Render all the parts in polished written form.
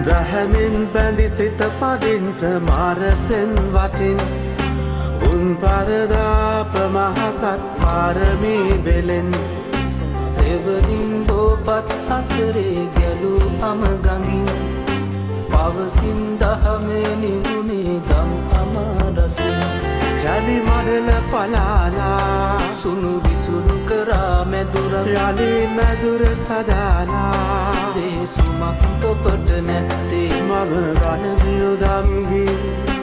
දහමින් බැඳි සිත පදින්ට මාරසෙන් වටින් උන් පරදාප මහසත් පාරමී බෙලෙන් සෙවණින් බෝපත් අතරේ ගැලූ අම ගඟින් පවසින් දහමේ නිවුනේ දම් අමාරසින් කැලි මඩල පලාලා සුණු විසුණු කරා මැදුර යලි මැදුර සදාලා වෙහසුමක් තොපට නැත්තේ මම ගයමි උදම්ගී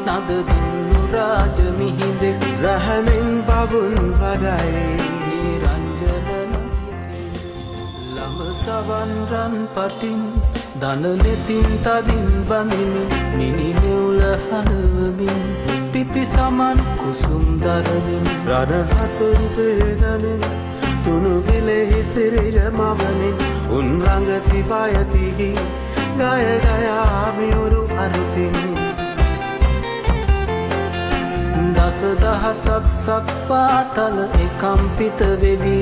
නද දුන්නු රාජ මිහිඳෙක් රහමින් බවුන් වඩයි නිරංජන ළම සවන් රන් පටින් දන නෙතින් තදින් බඳිමින් මිනි මූල හනවමින් පිපි සමන් කුසුම් දරමින් රණ හසුන් පේනමින් තුනු විලෙහි සිරිර මවමින් උන් රඟති වයතිහි ගය ගයා මියුරු අරුතින් දස දහසක් සක්වාතල එකම්පිත වෙවි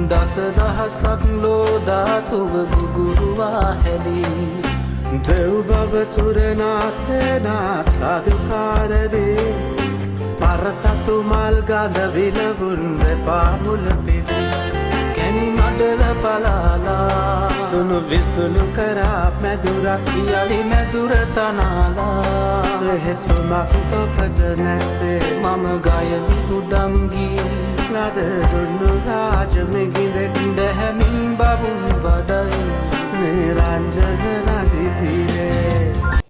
දස දහසක් ලෝ ධාතුව ගුගුරුවා හැලී දෙව් බව සුරනාසේනා සාදුකාරදී පරසතු මල් ගඳ විලවුන් වෙපා මුල පිදී කැණි මඩල පලාලා සුණු විසුණු කරා මැදුරක් යලි මැදුර තනාලා වෙහෙසුමක් තොපට නැත්තේ මම ගයමි උඩංගී ලද දුන්නු රාජ මිගිඳෙක් දැහැමින් බවුන් වඩයි නිරංජන නදී තීරේ.